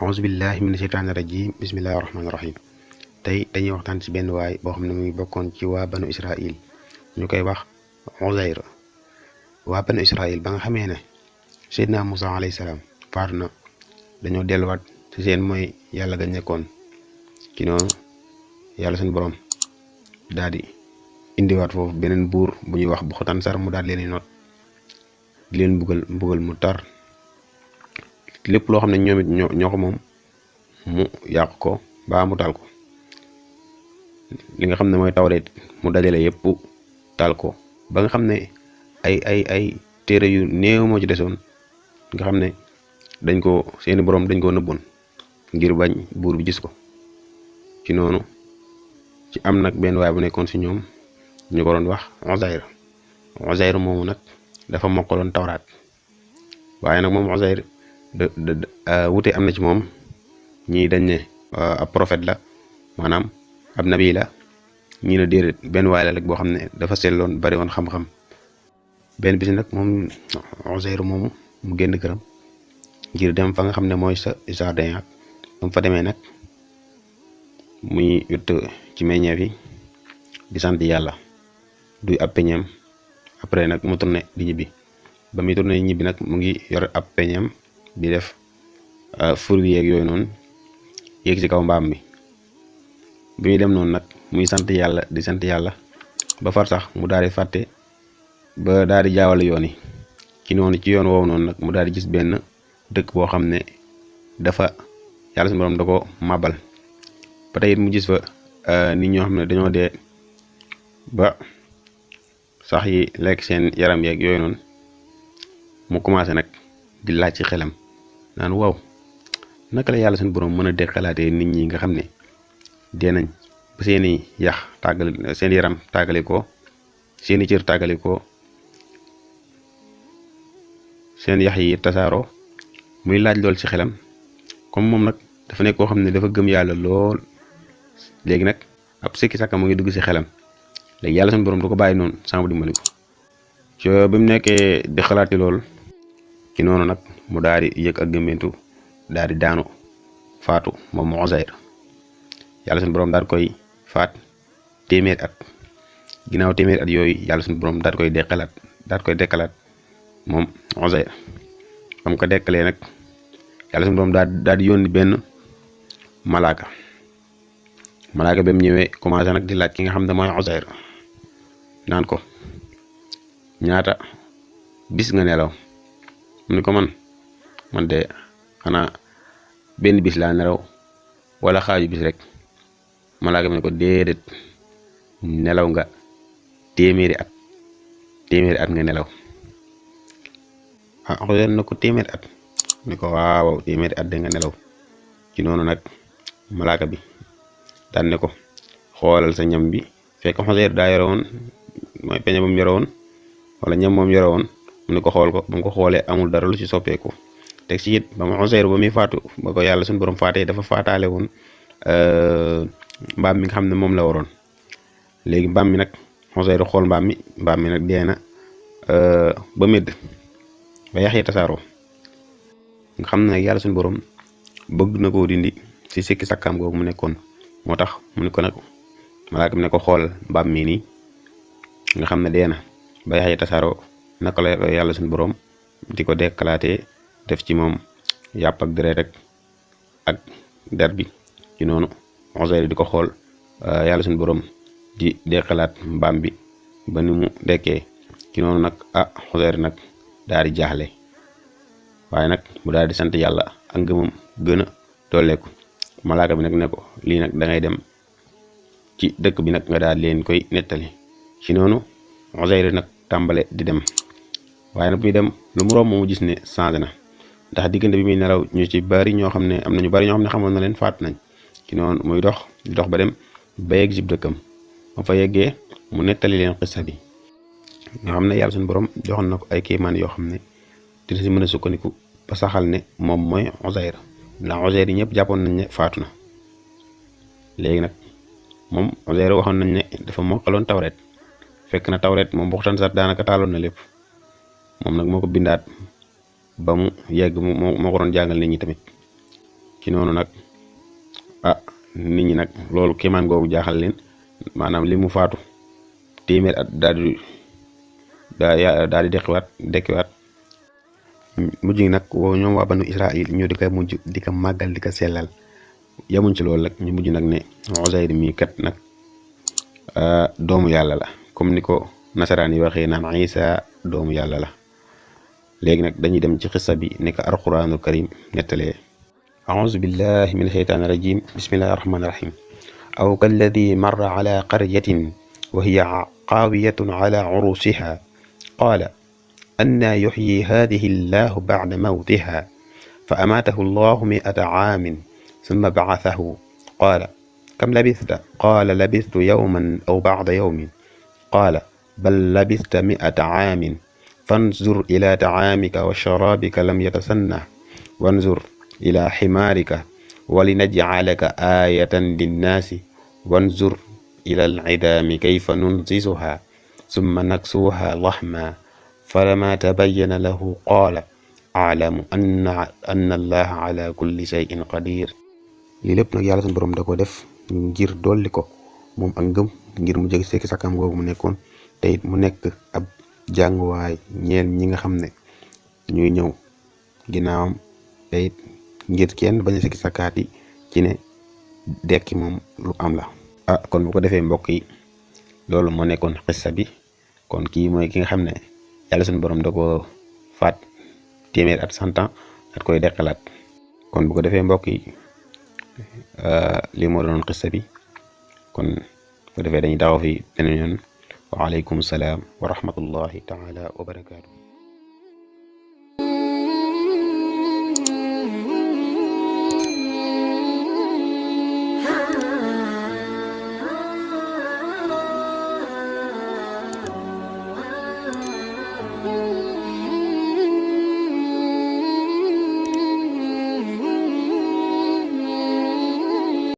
auzu billahi mina sheytaani rajim bismillahi rahmaani rahim tey dañuy waxtaan ci benn waay boo xam ne muy bokkoon ci waa banu Israil ñu koy wax Uzayr. waa banu Israil ba nga xamee ne Seydina Musa alayhi salaam faatu na dañoo delluwaat ci seen mooy yàlla ga nekkoon ci noonu yàlla seen borom daal di indiwaat foofu beneen buur bu ñuy wax Buxtanasar mu daal leen noot di leen mbugal mu tar lépp loo xam ne ñoom it ñoo ko moom mu yàq ko ba mu taal ko li nga xam ne mooy tawreet mu dajale yëpp taal ko ba nga xam ne ay téere yu néew moo ci desoon nga xam ne dañ ko seeni borom dañ koo nëbboon ngir bañ buur bi gis ko ci noonu ci am nag benn waay bu nekkoon si ñoom ñu ko doon wax Uzayr moomu nag dafa mokkaloon tawraat waaye nag moom Uzayr wute am na ci moom ñii dañ ne ab prophète la maanaam ab nabi la ñii ne déedéet benn waay la rek boo xam ne dafa selloon bari woon xam-xam benn bis nag moom Uzayr moomu mu génn këram ngir dem fa nga xam ne mooy sa jardin ak ba mu fa demee nag muy witt ci meññeef yi di sant yàlla duy ab peñeem après nag mu tourné di ñibbi ba muy tourné ñibbi nag mu ngi yor ab peñeem di def fur wi yeeg yooyu noonu yéeg ci kaw mbaam mi bi muy dem noonu nag muy sant yàlla di sant yàlla ba far sax mu daal di fàtte ba daal di jaawale yoon yi ci noonu ci yoon woowu noonu nag mu daal di gis benn dëkk boo xam ne dafa yàlla suñu borom da ko màbbal ba tey it mu gis fa nit ñoo xam ne dañoo dee ba sax yi lekk seen yaram yeeg yooyu noonu mu commencé nag di laaj ci xelam naan waaw naka la yàlla suñu borom mën a dekkalaatee nit ñi nga xam ne dee nañ ba seeni yax tàggali seen yaram tàggali ko seeni cër tàggali ko seen yax yi tasaaroo muy laaj lool ci xelam comme moom nag dafa nekk koo xam ne dafa gëm yàlla lool léegi nag ab sikki sàkka mu ngi dugg ci xelam léegi yàlla suñu borom du ko bàyyi noonu sama dimbali ko ci bi mu nekkee di xalaati lool ci noonu nag mu daal di yëg ak gëmmentu daal di daanu faatu moom mu Uzayr yàlla suñu borom daal koy faat téeméeri at ginnaaw téeméeri at yooyu yàlla suñu borom daal koy dekkalaat moom Uzayr ba mu ko dekkalee nag yàlla suñu borom daal di yónni benn malaaka ba mu ñëwee commencé nag di laaj ki nga xam ne mooy Uzayr naan ko ñaata bis nga nelaw mu ni ko man de xanaa benn bis laa nelaw wala xaaju bis rek malaaka mi ne ko déedéet nelaw nga téeméeri at nga nelaw Uzayr na ko téeméeri at mu ne ko waaw téeméeri at de nga nelaw ci noonu nag malaaka bi daan ne ko xoolal sa ñam bi fekk Uzayr daa yore woon mooy peñe ba mu yore woon wala ñam moom yore woon mu ne ko xool ko ba mu ko xoolee amul dara lu ci soppeeku teg ci it ba mu Uzayr ba muy faatu ba ko yàlla suñu borom faatee dafa faataale woon mbaam mi nga xam ne moom la waroon léegi mbaam mi nag Uzayr xool mbaam mi nag dee na ba médd ba yax yi tasaaroo nga xam ne nag yàlla suñu borom bëgg na koo dindi ci sikki sakkaam googu mu nekkoon moo tax mu ne ko nag malaaka mi ne ko xool mbaam mi nii nga xam ne dee na ba yax yi tasaaroo naka la yàlla suñu borom di ko dekkalaatee def ci moom yàpp ak deret rek ak der bi ci noonu Uzayr di ko xool yàlla suñu borom di dekkalaat mbaam bi ba ni mu dekkee ci noonu nag Uzayr nag daal di jaaxle waaye nag mu daal di sant yàlla ak ngëmam gën a dolleeku malaaka bi nag ne ko lii nag da ngay dem ci dëkk bi nag nga daal leen koy nettali ci noonu Uzayr nag tàmbale di dem waaye nag muy dem lu mu romb mu gis ne changé na ndax diggante bi muy nelaw ñu ci bari ñoo xam ne am na ñu bari ñoo xam ne xamoon na leen faat nañ ci noonu muy dox di dox ba dem ba yegg ci dëkkam ba fa yeggee mu nettali leen xissa bi nga xam ne yàlla suñu borom joxoon na ko ay kéemaan yoo xam ne dina si mën a sukkandiku ba saxal ne moom mooy Uzayr ndax Uzayr yi ñëpp jàppoon nañ ne faatu na léegi nag moom Uzayr waxoon nañ ne dafa mokkaloon tawreet fekk na tawreet moom Buxtanasar daanaka taaloon na lépp moom nag moo ko bindaat ba mu yegg moo ko doon jàngal nit ñi tamit ci noonu nag nit ñi nag loolu kéemaan googu jaaxal leen maanaam li mu faatu téeméer at daal di dekkiwaat mujj gi nag ñoom waa banu Israil ñoo di ko mujj di ko màggal di ko sellal yamuñ ci loolu nag ñu mujj nag ne Uzayr mi kat nag doomu yàlla la comme ni ko nasaraan yi waxee naan Isa doomu yàlla la. léegi nag dañuy dem ci xissa bi nekk alquranul karim nettalee auzu billahi min asheytaani rajim bismillahi rahmaani rahim aw kalladi marra ala qaryatin wa hiya qaawiyatun ala urusiha qaala annaa yuxyi haadihi llahu bacda mawtiha fa amaatahu llahu mi'ata caamin summa bacasahu qaala kam labista qaala labistu yawman aw bacda yawmin qaala bal labista mi'ata caamin fanzur ila tacaamika wa sharaabika lam yatasanna wanzur ila ximaarika walinajcalaka aayatan linnaasi wanzur ila alcidaami kayfa nunsisuha summa naksuuha laxma falama tabayyana lahu qaala aclamu anna allaha ala kulli shayin qadir. lii lépp nag yàlla suñu borom da ko def ngir dolli ko moom ak ngëm ngir mu jóge sekki sakam googu mu nekkoon te it mu nekk ab jànguwaay ñeel ñi nga xam ne ñuy ñëw ginnaawam te it ngir kenn bañ a sikki sakkaat yi ci ne dekki moom lu am la. kon bu ko defee mbokk yi loolu moo nekkoon xissa bi kon kii mooy ki nga xam ne yàlla suñu borom da ko faat téeméer at 100 ans at koy deqalaat. kon bu ko defee mbokk yi lii moo doon xissa bi kon bu ko defee dañuy taxaw fi beneen yoon. waaleykum salaam wa rahmatullahi taala wa barakaatu.